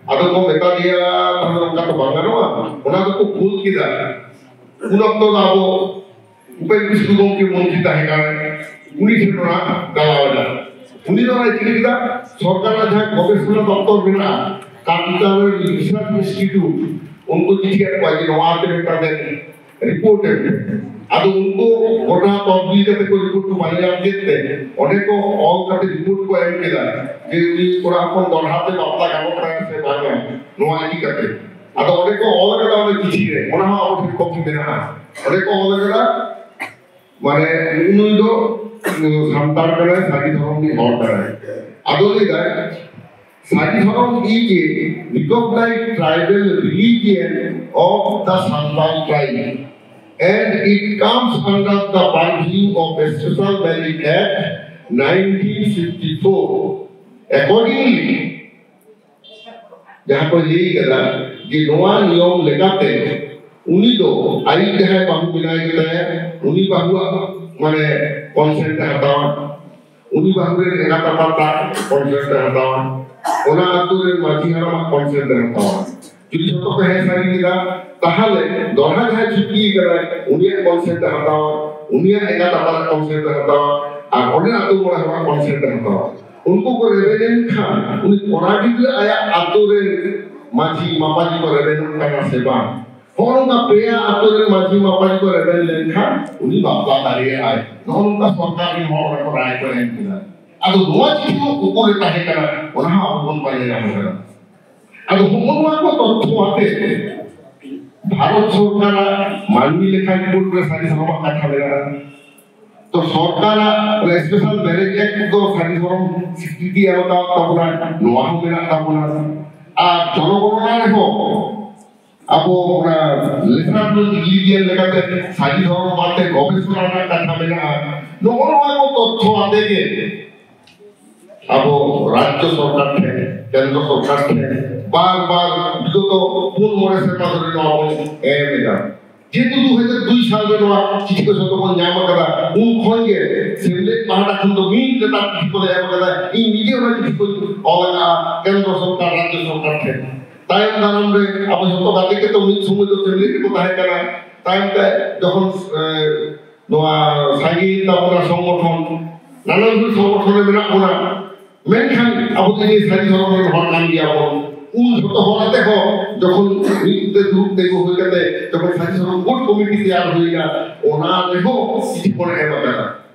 ᱟᱫᱚ ᱠᱚ ᱢᱮᱛᱟ ᱫᱮᱭᱟ, "ᱛᱟᱦᱞᱮ ᱱᱚᱝᱠᱟ ᱛᱚ ᱵᱟᱝ ᱜᱟᱱᱚᱜᱼᱟ", ᱚᱱᱟ ᱫᱚᱠᱚ ᱠᱩᱞ ᱠᱮᱫᱟ᱾ ᱩᱱ ᱚᱠᱛᱚ ᱫᱚ ᱟᱵᱚ ᱩᱯᱮᱱ ᱠᱤᱥᱠᱩ ᱜᱚᱢᱠᱮ ᱢᱚᱱᱛᱨᱤ ᱛᱟᱦᱮᱸ ᱠᱟᱱᱟᱭ, ᱩᱱᱤ ᱴᱷᱮᱱ ᱚᱱᱟ ᱪᱟᱞᱟᱣ ᱮᱱᱟ᱾ ᱩᱱᱤ ᱫᱚ ᱚᱱᱟ ᱪᱤᱠᱟᱹ ᱠᱮᱫᱟ, ᱥᱚᱨᱠᱟᱨᱟᱜ ᱡᱟᱦᱟᱸ ᱜᱚᱵᱮᱥᱚᱱᱟ ᱫᱚᱯᱛᱚᱨ ᱢᱮᱱᱟᱜᱼᱟ, ᱠᱟᱞᱪᱟᱨᱟᱞ ᱨᱤᱥᱟᱨᱪ ᱤᱱᱥᱴᱤᱴᱤᱭᱩᱴ, ᱩᱱᱠᱩ ᱪᱤᱴᱷᱤ ᱟᱫ ᱠᱚᱣᱟ ᱡᱮ ᱱᱚᱣᱟ ᱛᱮ ᱢᱤᱫᱴᱟᱝ ᱨᱤᱯᱳᱨᱴ ᱮᱢ ᱯᱮ᱾ ᱟᱫᱚ ᱩᱱᱠᱩ ᱜᱚᱴᱟ ᱛᱚᱫᱵᱤᱨ ᱠᱟᱛᱮ ᱠᱚ ᱨᱤᱯᱳᱨᱴ ᱠᱚ ᱵᱟᱝ ᱧᱟᱢ ᱠᱮᱫ ᱛᱮ ᱚᱸᱰᱮ ᱠᱚ ᱚᱞ ᱠᱟᱛᱮ ᱨᱤᱯᱳᱨᱴ ᱠᱚ ᱮᱢ ᱠᱮᱫᱟ ᱡᱮ ᱩᱱᱤ ᱠᱚᱲᱟ ᱦᱚᱯᱚᱱ ᱫᱚᱲᱦᱟ ᱛᱮ ᱵᱟᱯᱞᱟ ᱜᱟᱱᱚᱜ ᱠᱟᱱᱟ ᱥᱮ ᱵᱟᱝᱟ, ᱱᱚᱣᱟ ᱤᱫᱤ ᱠᱟᱛᱮ᱾ ᱟᱫᱚ ᱚᱸᱰᱮ ᱠᱚ ᱚᱞ ᱠᱟᱫᱟ ᱚᱱᱟ ᱪᱤᱴᱷᱤ ᱨᱮ, ᱚᱱᱟ ᱦᱚᱸ ᱟᱵᱚ ᱴᱷᱮᱱ ᱠᱚᱯᱤ ᱢᱮᱱᱟᱜᱼᱟ᱾ ᱚᱸᱰᱮ ᱠᱚ ᱚᱞ ᱠᱟᱫᱟ, ᱢᱟᱱᱮ ᱱᱩᱭ ᱫᱚ ᱥᱟᱱᱛᱟᱲ ᱠᱟᱱᱟᱭ, ᱥᱟᱹᱨᱤ ᱫᱷᱚᱨᱚᱢ ᱨᱤᱱᱤᱡ ᱦᱚᱲ ᱠᱟᱱᱟᱭ᱾ ᱟᱫᱚ ᱞᱟᱹᱭ ᱫᱟᱭ, ᱥᱟᱹᱨᱤ ᱫᱷᱚᱨᱚᱢ is a recognized tribal religion of the Santal tribe and it comes under the purview of a Special Marriage Act nineteen fifty-four. Accordingly, ᱡᱟᱦᱟᱸ ᱠᱚ ᱞᱟᱹᱭ ᱠᱟᱫᱟ ᱡᱮ ᱱᱚᱣᱟ ᱱᱤᱭᱚᱢ ᱞᱮᱠᱟᱛᱮ ᱩᱱᱤ ᱫᱚ ᱟᱡ ᱡᱟᱦᱟᱸᱭ ᱵᱟᱹᱦᱩ ᱢᱮᱱᱟᱭ ᱜᱮᱛᱟᱭᱟ, ᱩᱱᱤ ᱵᱟᱹᱦᱩᱣᱟᱜ ᱢᱟᱱᱮ ᱠᱚᱱᱥᱮᱱᱴ ᱮ ᱦᱟᱛᱟᱣᱟ, ᱩᱱᱤ ᱵᱟᱹᱦᱩ ᱨᱮᱱ ᱮᱸᱜᱟᱛ ᱟᱯᱟᱛᱟᱜ ᱠᱚᱱᱥᱮᱱᱴ ᱮ ᱦᱟᱛᱟᱣᱟ, ᱚᱱᱟ ᱟᱹᱛᱩ ᱨᱮᱱ ᱢᱟᱹᱡᱷᱤ ᱦᱟᱲᱟᱢᱟᱜ ᱠᱚᱱᱥᱮᱱᱴ ᱮ ᱦᱟᱛᱟᱣᱟ᱾ ᱡᱩᱫᱤ ᱡᱷᱚᱛᱚ ᱠᱚ ᱦᱮᱸ ᱥᱟᱹᱨᱤ ᱠᱮᱫᱟ, ᱛᱟᱦᱚᱞᱮ ᱫᱚᱲᱦᱟ ᱡᱟᱦᱟᱸᱭ ᱪᱷᱩᱴᱤ ᱠᱟᱱᱟᱭ, ᱩᱱᱤᱭᱟᱜ ᱠᱚᱱᱥᱮᱱᱴ ᱮ ᱦᱟᱛᱟᱣᱟ, ᱩᱱᱤᱭᱟᱜ ᱮᱸᱜᱟᱛ ᱟᱯᱟᱛᱟᱜ ᱠᱚᱱᱥᱮᱱᱴ ᱮ ᱦᱟᱛᱟᱣᱟ, ᱟᱨ ᱚᱸᱰᱮ ᱟᱹᱛᱩ ᱢᱚᱬᱮ ᱦᱚᱲᱟᱜ ᱠᱚᱱᱥᱮᱱᱴ ᱮ ᱦᱟᱛᱟᱣᱟ᱾ ᱩᱱᱠᱩ ᱠᱚ ᱨᱮᱵᱮᱱ ᱞᱮᱱᱠᱷᱟᱱ, ᱩᱱᱤ ᱠᱚᱲᱟ ᱜᱤᱫᱽᱨᱟᱹ ᱟᱭᱟᱜ ᱟᱹᱛᱩ ᱨᱮᱱ ᱢᱟᱹᱡᱷᱤ ᱢᱟᱯᱟᱡᱤ ᱠᱚ ᱨᱮᱵᱮᱱᱚᱜ ᱠᱟᱱᱟ ᱥᱮ ᱵᱟᱝ, ᱦᱚᱸᱜᱼᱚ ᱱᱚᱝᱠᱟ ᱯᱮᱭᱟ ᱟᱹᱛᱩ ᱨᱮᱱ ᱢᱟᱹᱡᱷᱤ ᱢᱟᱯᱟᱡᱤ ᱠᱚ ᱨᱮᱵᱮᱱ ᱞᱮᱱᱠᱷᱟᱱ ᱩᱱᱤ ᱵᱟᱯᱞᱟ ᱫᱟᱲᱮᱭᱟᱜᱼᱟᱭ᱾ ᱱᱚᱜᱼᱚ ᱱᱚᱝᱠᱟ ᱥᱚᱨᱠᱟᱨ ᱨᱮᱱ ᱦᱚᱲ ᱚᱱᱟ ᱠᱚ ᱨᱟᱭ ᱠᱚ ᱮᱢ ᱠᱮᱫᱟ᱾ ᱟᱫᱚ ᱱᱚᱣᱟ ᱪᱤᱴᱷᱤ ᱦᱚᱸ ᱩᱠᱩᱨ ᱨᱮ ᱛᱟᱦᱮᱸ ᱠᱟᱱᱟ, ᱚᱱᱟ ᱦᱚᱸ ᱟᱵᱚ ᱵᱚᱱ ᱯᱟᱸᱡᱟ ᱧᱟᱢ ᱠᱟᱫᱟ᱾ ᱟᱫᱚ ᱦᱚᱸᱜᱼᱚ ᱱᱚᱣᱟ ᱠᱚ ᱛᱚᱛᱛᱷᱚ ᱟᱛᱮ ᱵᱷᱟᱨᱚᱛ ᱥᱚᱨᱠᱟᱨᱟᱜ ᱢᱟᱹᱱᱢᱤ ᱞᱮᱠᱷᱟ ᱨᱤᱯᱳᱨᱴ ᱨᱮ ᱥᱟᱹᱨᱤ ᱫᱷᱚᱨᱚᱢᱟᱜ ᱠᱟᱛᱷᱟ ᱢᱮᱱᱟᱜᱼᱟ᱾ ᱛᱚ ᱥᱚᱨᱠᱟᱨᱟᱜ ᱚᱱᱟ ᱥᱯᱮᱥᱟᱞ ᱢᱮᱨᱮᱡᱽ ᱮᱠᱴ ᱫᱚ ᱥᱟᱹᱨᱤ ᱫᱷᱚᱨᱚᱢ ᱥᱤᱠᱨᱤᱛᱤ ᱮᱢ ᱟᱠᱟᱫ ᱛᱟᱵᱚᱱᱟ, ᱱᱚᱣᱟ ᱦᱚᱸ ᱢᱮᱱᱟᱜ ᱛᱟᱵᱚᱱᱟ᱾ ᱟᱨ ᱡᱚᱱᱚᱜᱚᱬᱚᱱᱟ ᱨᱮᱦᱚᱸ ᱟᱵᱚ ᱚᱱᱟ ᱞᱮᱥᱟᱨ ᱨᱤᱞᱤᱡᱤᱭᱟᱱ ᱞᱮᱠᱟᱛᱮ ᱥᱟᱹᱨᱤ ᱫᱷᱚᱨᱚᱢ ᱵᱟᱨᱮᱛᱮ ᱜᱚᱵᱮᱥᱚᱱᱟ ᱨᱮᱱᱟᱜ ᱠᱟᱛᱷᱟ ᱢᱮᱱᱟᱜᱼᱟ᱾ ᱱᱚᱜᱼᱚ ᱱᱚᱣᱟ ᱠᱚ ᱛᱚᱛᱛᱷᱚ ᱟᱛᱮ ᱜᱮ ᱟᱵᱚ ᱨᱟᱡᱽᱡᱚ ᱥᱚᱨᱠᱟᱨ ᱴᱷᱮᱱ, ᱠᱮᱱᱫᱨᱚ ᱥᱚᱨᱠᱟᱨ ᱴᱷᱮᱱ ᱵᱟᱨ ᱵᱟᱨ ᱵᱤᱜᱚᱛᱚ ᱯᱩᱱ ᱢᱚᱬᱮ ᱥᱮᱨᱢᱟ ᱫᱷᱚᱨᱮ ᱱᱚᱣᱟ ᱵᱚᱱ ᱮᱢ ᱮᱫᱟ᱾ ᱡᱮᱦᱮᱛᱩ ᱫᱩ ᱦᱟᱡᱟᱨ ᱫᱩᱭ ᱥᱟᱞ ᱨᱮ ᱱᱚᱣᱟ ᱪᱤᱴᱷᱤ ᱠᱚ ᱡᱷᱚᱛᱚ ᱵᱚᱱ ᱧᱟᱢ ᱟᱠᱟᱫᱟ, ᱩᱱ ᱠᱷᱚᱱ ᱜᱮ ᱥᱮᱢᱞᱮᱫ ᱯᱟᱦᱴᱟ ᱠᱷᱚᱱ ᱫᱚ ᱢᱤᱫ ᱞᱮᱛᱟᱲ ᱪᱤᱴᱷᱤ ᱠᱚᱞᱮ ᱮᱢ ᱟᱠᱟᱫᱟ᱾ ᱤᱧ ᱱᱤᱡᱮ ᱚᱱᱟ ᱪᱤᱴᱷᱤ ᱠᱚᱧ ᱚᱞ ᱟᱠᱟᱫᱼᱟ ᱠᱮᱱᱫᱨᱚ ᱥᱚᱨᱠᱟᱨ, ᱨᱟᱡᱽᱡᱚ ᱥᱚᱨᱠᱟᱨ ᱴᱷᱮᱱ᱾ ᱛᱟᱭᱚᱢ ᱫᱟᱨᱟᱢ ᱨᱮ ᱟᱵᱚ ᱡᱷᱚᱛᱚ ᱜᱟᱛᱮ ᱜᱮᱛᱚ ᱢᱤᱫ ᱥᱚᱢᱚᱭ ᱫᱚ ᱥᱮᱢᱞᱮᱫ ᱨᱮᱠᱚ ᱛᱟᱦᱮᱸ ᱠᱟᱱᱟ᱾ ᱛᱟᱭᱚᱢ ᱛᱮ ᱡᱚᱠᱷᱚᱱ, ᱮ, ᱱᱚᱣᱟ ᱥᱟᱸᱜᱮᱭᱮᱱ ᱛᱟᱵᱚᱱᱟ ᱥᱚᱝᱜᱚᱴᱷᱚᱱ, ᱱᱟᱱᱟ ᱦᱩᱱᱟᱹᱨ ᱥᱚᱝᱜᱚᱴᱷᱚᱱ ᱨᱮ ᱢᱮᱱᱟᱜ ᱵᱚᱱᱟ, ᱢᱮᱱᱠᱷᱟᱱ ᱟᱵᱚ ᱫᱚ ᱡᱮ ᱥᱟᱹᱨᱤ ᱫᱷᱚᱨᱚᱢ ᱨᱮᱱ ᱦᱚᱲ ᱠᱟᱱ ᱜᱮᱭᱟ ᱵᱚᱱ, ᱩᱱ ᱡᱷᱚᱛᱚ ᱦᱚᱲ ᱟᱛᱮ ᱦᱚᱸ ᱡᱚᱠᱷᱚᱱ ᱢᱤᱫ ᱛᱮ ᱫᱩᱲᱩᱵ ᱛᱤᱸᱜᱩ ᱦᱩᱭ ᱠᱟᱛᱮ ᱡᱚᱠᱷᱚᱱ ᱥᱟᱹᱨᱤ ᱫᱷᱚᱨᱚᱢ ᱠᱳᱰ ᱠᱚᱢᱤᱴᱤ ᱛᱮᱭᱟᱨ ᱦᱩᱭᱱᱟ, ᱚᱱᱟ ᱨᱮᱦᱚᱸ ᱪᱤᱴᱷᱤ ᱵᱚᱱ ᱮᱢ ᱟᱠᱟᱫᱟ᱾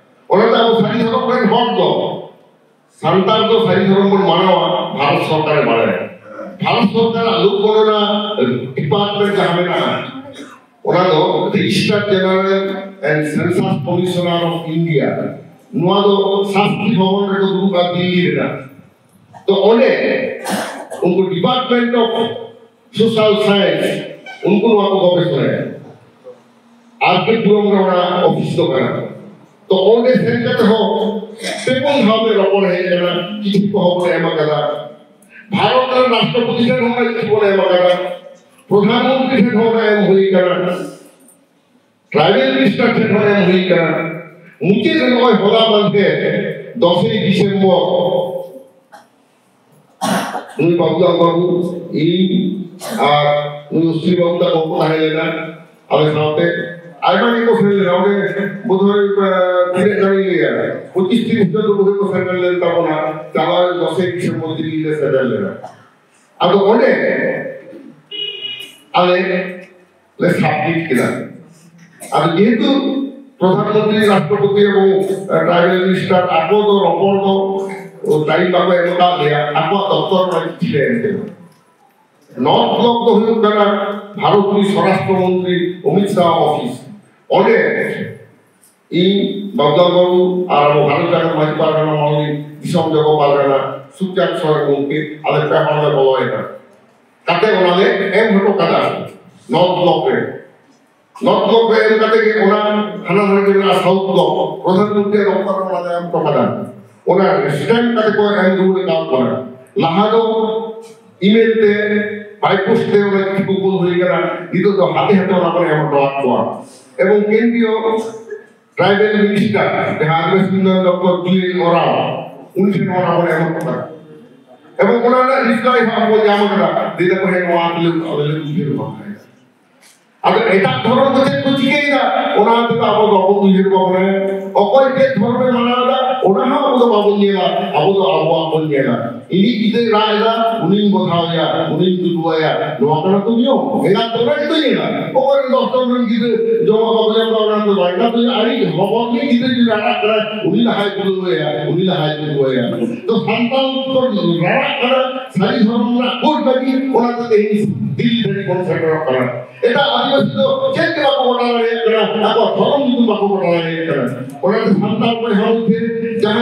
ᱚᱱᱟᱛᱮ ᱟᱵᱚ ᱥᱟᱹᱨᱤ ᱫᱷᱚᱨᱚᱢ ᱨᱮᱱ ᱦᱚᱲ ᱫᱚ, ᱥᱟᱱᱛᱟᱲ ᱫᱚ ᱥᱟᱹᱨᱤ ᱫᱷᱚᱨᱚᱢ ᱵᱚᱱ ᱢᱟᱱᱟᱣᱟ, ᱵᱷᱟᱨᱚᱛ ᱥᱚᱨᱠᱟᱨᱮ ᱵᱟᱲᱟᱭᱟ᱾ ᱵᱷᱟᱨᱚᱛ ᱥᱚᱨᱠᱟᱨᱟᱜ ᱞᱳᱠ ᱜᱚᱱᱚᱱᱟ ᱰᱤᱯᱟᱨᱴᱢᱮᱱᱴ ᱡᱟᱦᱟᱸ ᱢᱮᱱᱟᱜᱼᱟ, ᱚᱱᱟ ᱫᱚ Registrar General and Census Commissioner of India, ᱱᱚᱣᱟ ᱫᱚ ᱥᱟᱥᱛᱨᱤ ᱵᱷᱚᱵᱚᱱ ᱨᱮᱠᱚ ᱫᱩᱲᱩᱵᱼᱟ, ᱫᱤᱞᱞᱤ ᱨᱮᱱᱟᱜ᱾ ᱛᱚ ᱚᱸᱰᱮ ᱩᱱᱠᱩ Department of Social Science, ᱩᱱᱠᱩ ᱱᱚᱣᱟ ᱠᱚ ᱜᱚᱵᱮᱥᱚᱱᱟᱭᱟ᱾ ᱟᱨ ᱠᱮ ᱯᱩᱨᱚᱢ ᱨᱮ ᱚᱱᱟ ᱚᱯᱷᱤᱥ ᱫᱚ ᱠᱟᱱᱟ᱾ ᱛᱚ ᱚᱸᱰᱮ ᱥᱮᱱ ᱠᱟᱛᱮ ᱦᱚᱸ ᱯᱮ ᱯᱩᱱ ᱫᱷᱟᱣ ᱛᱮ ᱨᱚᱯᱚᱲ ᱦᱮᱡ ᱟᱠᱟᱱᱟ, ᱪᱤᱴᱷᱤ ᱠᱚᱦᱚᱸ ᱵᱚᱱ ᱮᱢ ᱟᱠᱟᱫᱟ᱾ ᱵᱷᱟᱨᱚᱛ ᱨᱮᱱ ᱨᱟᱥᱴᱨᱚᱯᱚᱛᱤ ᱴᱷᱮᱱ ᱦᱚᱸ ᱚᱱᱟ ᱪᱤᱴᱷᱤ ᱵᱚᱱ ᱮᱢ ᱟᱠᱟᱫᱟ᱾ ᱯᱨᱚᱫᱷᱟᱱ ᱢᱚᱱᱛᱨᱤ ᱴᱷᱮᱱ ᱦᱚᱸ ᱚᱱᱟ ᱮᱢ ᱦᱩᱭ ᱠᱟᱱᱟ, ᱴᱨᱟᱭᱵᱮᱞ ᱢᱤᱱᱤᱥᱴᱟᱨ ᱴᱷᱮᱱ ᱦᱚᱸ ᱮᱢ ᱦᱩᱭ ᱠᱟᱱᱟ᱾ ᱢᱩᱪᱟᱹᱫ ᱨᱮ ᱱᱚᱜᱼᱚᱭ ᱦᱚᱞᱟ ᱢᱟᱫᱷᱮᱨ ᱫᱚᱥᱮᱭ ᱰᱤᱥᱮᱢᱵᱚᱨ ᱱᱩᱭ ᱵᱟᱵᱩᱞᱟᱞ ᱵᱟᱵᱩ, ᱤᱧ ᱟᱨ ᱱᱩᱭ ᱚᱥᱨᱤ ᱵᱟᱵᱩ ᱛᱟᱠᱚ ᱠᱚ ᱛᱟᱦᱮᱸ ᱞᱮᱱᱟ᱾ ᱟᱞᱮ ᱥᱟᱶᱛᱮ ᱟᱭᱢᱟ ᱜᱮᱠᱚ ᱥᱮᱱ ᱞᱮᱱᱟ᱾ ᱚᱸᱰᱮ ᱵᱳᱫᱷᱚᱭ, ᱟᱸ, ᱛᱤᱱᱟᱹᱜ ᱜᱟᱱᱤᱧ ᱞᱟᱹᱭᱟ, ᱯᱚᱸᱪᱤᱥ ᱛᱤᱨᱤᱥ ᱡᱚᱱ ᱫᱚ ᱵᱳᱫᱷᱚᱭ ᱠᱚ ᱥᱮᱱ ᱞᱮᱱ ᱛᱟᱵᱚᱱᱟ᱾ ᱪᱟᱞᱟᱣ ᱫᱚᱥᱮᱭ ᱰᱤᱥᱮᱢᱵᱚᱨ ᱫᱤᱞᱞᱤ ᱞᱮ ᱥᱮᱴᱮᱨ ᱞᱮᱱᱟ᱾ ᱟᱫᱚ ᱚᱸᱰᱮ ᱟᱞᱮ ᱞᱮ ᱥᱟᱵᱢᱤᱴ ᱠᱮᱫᱟ᱾ ᱟᱫᱚ ᱡᱮᱦᱮᱛᱩ ᱯᱨᱚᱫᱷᱟᱱ ᱢᱚᱱᱛᱨᱤ, ᱨᱟᱥᱴᱨᱚᱯᱚᱛᱤ ᱮᱵᱚᱝ ᱴᱨᱟᱭᱵᱮᱞ ᱢᱤᱱᱤᱥᱴᱟᱨ ᱟᱠᱚ ᱫᱚ ᱨᱚᱯᱚᱲ ᱫᱚ ᱴᱟᱭᱤᱢ ᱵᱟᱠᱚ ᱮᱢ ᱟᱠᱟᱫ ᱞᱮᱭᱟ, ᱟᱠᱚᱣᱟᱜ ᱫᱚᱯᱛᱚᱨ ᱨᱮ ᱪᱤᱴᱷᱤ ᱞᱮ ᱮᱢ ᱠᱮᱫᱟ᱾ ᱱᱚᱨᱛᱷ ᱵᱞᱚᱠ ᱫᱚ ᱦᱩᱭᱩᱜ ᱠᱟᱱᱟ ᱵᱷᱟᱨᱚᱛ ᱨᱤᱱ ᱥᱚᱨᱟᱥᱴᱨᱚ ᱢᱚᱱᱛᱨᱤ ᱚᱢᱤᱛ ᱥᱟᱦ ᱚᱯᱷᱤᱥ᱾ ᱚᱸᱰᱮ ᱤᱧ, ᱵᱟᱵᱩᱞᱟᱞ ᱵᱟᱵᱩ ᱟᱨ ᱟᱵᱚ ᱵᱷᱟᱨᱚᱛ ᱡᱟᱠᱟᱛ ᱢᱟᱹᱡᱷᱤ ᱯᱟᱨᱜᱟᱱᱟ ᱢᱚᱦᱚᱞ ᱨᱤᱱ ᱫᱤᱥᱚᱢ ᱡᱚᱜᱚ ᱯᱟᱨᱜᱟᱱᱟ ᱥᱩᱠᱪᱟᱸᱫᱽ ᱥᱚᱨᱮᱱ ᱜᱚᱢᱠᱮ, ᱟᱞᱮ ᱯᱮ ᱦᱚᱲ ᱞᱮ ᱵᱚᱞᱚᱭᱮᱱᱟ᱾ ᱠᱟᱛᱮ ᱚᱱᱟ ᱞᱮ ᱮᱢ ᱦᱚᱴᱚ ᱠᱟᱫᱟ ᱱᱚᱨᱛᱷ ᱵᱞᱚᱠ ᱨᱮ᱾ ᱱᱚᱨᱛᱷ ᱵᱞᱚᱠ ᱨᱮ ᱮᱢ ᱠᱟᱛᱮ ᱜᱮ ᱚᱱᱟ ᱦᱟᱱᱟ ᱦᱟᱱᱟ ᱡᱮᱞᱟ ᱥᱟᱣᱩᱛᱷ ᱵᱞᱚᱠ ᱯᱨᱚᱫᱷᱟᱱ ᱢᱚᱱᱛᱨᱤ ᱫᱚᱯᱛᱚᱨ ᱨᱮ ᱚᱱᱟ ᱞᱮ ᱮᱢ ᱦᱚᱴᱚ ᱠᱟᱫᱟ᱾ ᱚᱱᱟ ᱥᱴᱮᱢᱯ ᱠᱟᱛᱮ ᱠᱚ ᱮᱢ ᱨᱩᱣᱟᱹᱲ ᱟᱠᱟᱫ ᱵᱚᱱᱟ᱾ ᱞᱟᱦᱟ ᱫᱚ ᱤᱢᱮᱞ ᱛᱮ, ᱵᱟᱭ ᱯᱳᱥᱴ ᱛᱮ ᱚᱱᱟ ᱪᱤᱴᱷᱤ ᱠᱚ ᱠᱩᱞ ᱦᱩᱭ ᱠᱟᱱᱟ, ᱱᱤᱛᱚᱜ ᱫᱚ ᱦᱟᱛᱮ ᱦᱟᱛᱮ ᱚᱱᱟ ᱵᱚᱱ ᱮᱢ ᱦᱚᱴᱚ ᱟᱫ ᱠᱚᱣᱟ᱾ ᱮᱵᱚᱝ ᱠᱮᱱᱫᱨᱤᱭᱚ ᱴᱨᱟᱭᱵᱮᱞ ᱢᱤᱱᱤᱥᱴᱟᱨ ᱡᱟᱦᱟᱸ ᱟᱹᱫᱤᱵᱟᱹᱥᱤ ᱩᱱᱱᱚᱭᱚᱱ ᱫᱚᱯᱛᱚᱨ ᱡᱩᱭᱮᱞ ᱳᱨᱟᱸᱣ, ᱩᱱᱤ ᱴᱷᱮᱱ ᱚᱱᱟ ᱵᱚᱱ ᱮᱢ ᱦᱚᱴᱚ ᱠᱟᱫᱟ᱾ ᱮᱵᱚᱝ ᱚᱱᱟ ᱨᱮᱱᱟᱜ ᱨᱤᱯᱞᱟᱭ ᱦᱚᱸ ᱟᱵᱚ ᱧᱟᱢ ᱠᱟᱫᱟ, ᱞᱟᱹᱭ ᱫᱟᱠᱚ ᱦᱮᱸ ᱱᱚᱣᱟ ᱟᱞᱮ ᱟᱞᱮ ᱞᱮ ᱩᱭᱦᱟᱹᱨ ᱵᱷᱟᱵᱽᱱᱟᱭᱟ᱾ ᱟᱫᱚ ᱮᱴᱟᱜ ᱫᱷᱚᱨᱚᱢ ᱫᱚ ᱪᱮᱫ ᱠᱚ ᱪᱤᱠᱟᱹᱭᱮᱫᱟ, ᱚᱱᱟ ᱛᱮᱫᱚ ᱟᱵᱚ ᱵᱟᱵᱚᱱ ᱩᱭᱦᱟᱹᱨ ᱵᱷᱟᱵᱽᱱᱟᱭᱟ᱾ ᱚᱠᱚᱭ ᱪᱮᱫ ᱫᱷᱚᱨᱚᱢᱮ ᱢᱟᱱᱟᱣ ᱮᱫᱟ, ᱚᱱᱟ ᱦᱚᱸ ᱟᱵᱚ ᱫᱚ ᱵᱟᱵᱚᱱ ᱧᱮᱞᱟ, ᱟᱵᱚ ᱫᱚ ᱟᱵᱚᱣᱟᱜ ᱵᱚᱱ ᱧᱮᱞᱟ᱾ ᱤᱧᱤᱡ ᱜᱤᱫᱽᱨᱟᱹᱭ ᱨᱟᱜ ᱮᱫᱟ, ᱩᱱᱤᱧ ᱵᱚᱫᱷᱟᱣᱮᱭᱟ, ᱩᱱᱤᱧ ᱫᱩᱫᱩᱣᱟᱭᱟ, ᱱᱚᱣᱟ ᱠᱟᱱᱟ ᱛᱚ ᱱᱤᱭᱚᱢ᱾ ᱮᱸᱜᱟᱛ ᱫᱚ ᱚᱱᱟ ᱜᱮᱛᱚ ᱧᱮᱞᱟ᱾ ᱚᱠᱚᱭ ᱨᱮᱱ ᱫᱚᱥ ᱡᱚᱱ ᱨᱮᱱ ᱜᱤᱫᱽᱨᱟᱹ ᱡᱚᱢᱟᱜ ᱵᱟᱠᱚ ᱧᱟᱢ ᱮᱫᱟ, ᱚᱱᱟ ᱫᱚ ᱵᱟᱭ ᱮᱸᱜᱟᱛ ᱫᱚ ᱧᱮᱞᱟ, ᱟᱨ ᱤᱧ ᱦᱚᱯᱚᱱ ᱜᱮ ᱜᱤᱫᱽᱨᱟᱹ ᱡᱩᱫᱤ ᱨᱟᱜ ᱠᱟᱱᱟᱭ, ᱩᱱᱤ ᱞᱟᱦᱟᱭ ᱫᱩᱫᱩᱣᱟᱭᱟ, ᱩᱱᱤ ᱞᱟᱦᱟᱭ ᱫᱩᱫᱩᱣᱟᱭᱟ᱾ ᱛᱚ ᱥᱟᱱᱛᱟᱲ ᱠᱚ ᱨᱟᱜ ᱠᱟᱱᱟ ᱥᱟᱹᱨᱤ ᱫᱷᱚᱨᱚᱢ ᱨᱮᱱᱟᱜ ᱠᱳᱰ ᱞᱟᱹᱜᱤᱫ, ᱚᱱᱟ ᱛᱮ ᱛᱮᱦᱮᱧ ᱫᱤᱞᱞᱤ ᱫᱷᱟᱹᱵᱤᱡ ᱵᱚᱱ ᱥᱮᱴᱮᱨᱚᱜ ᱠᱟᱱᱟ᱾ ᱮᱴᱟᱜ ᱟᱹᱫᱤᱵᱟᱹᱥᱤ ᱫᱚ ᱪᱮᱫ ᱜᱮ ᱵᱟᱠᱚ ᱜᱚᱴᱟ ᱫᱟᱲᱮᱭᱟᱜ ᱠᱟᱱᱟ, ᱟᱠᱚᱣᱟᱜ ᱫᱷᱚᱨᱚᱢ ᱧᱩᱛᱩᱢ ᱵᱟᱠᱚ ᱜᱚᱴᱟ ᱫᱟᱲᱮᱭᱟᱜ ᱠᱟᱱᱟ᱾ ᱚᱱᱟᱛᱮ ᱥᱟᱱᱛᱟᱲ ᱵᱚᱭᱦᱟ ᱢᱚᱫᱽᱫᱷᱮ ᱡᱟᱦᱟᱸ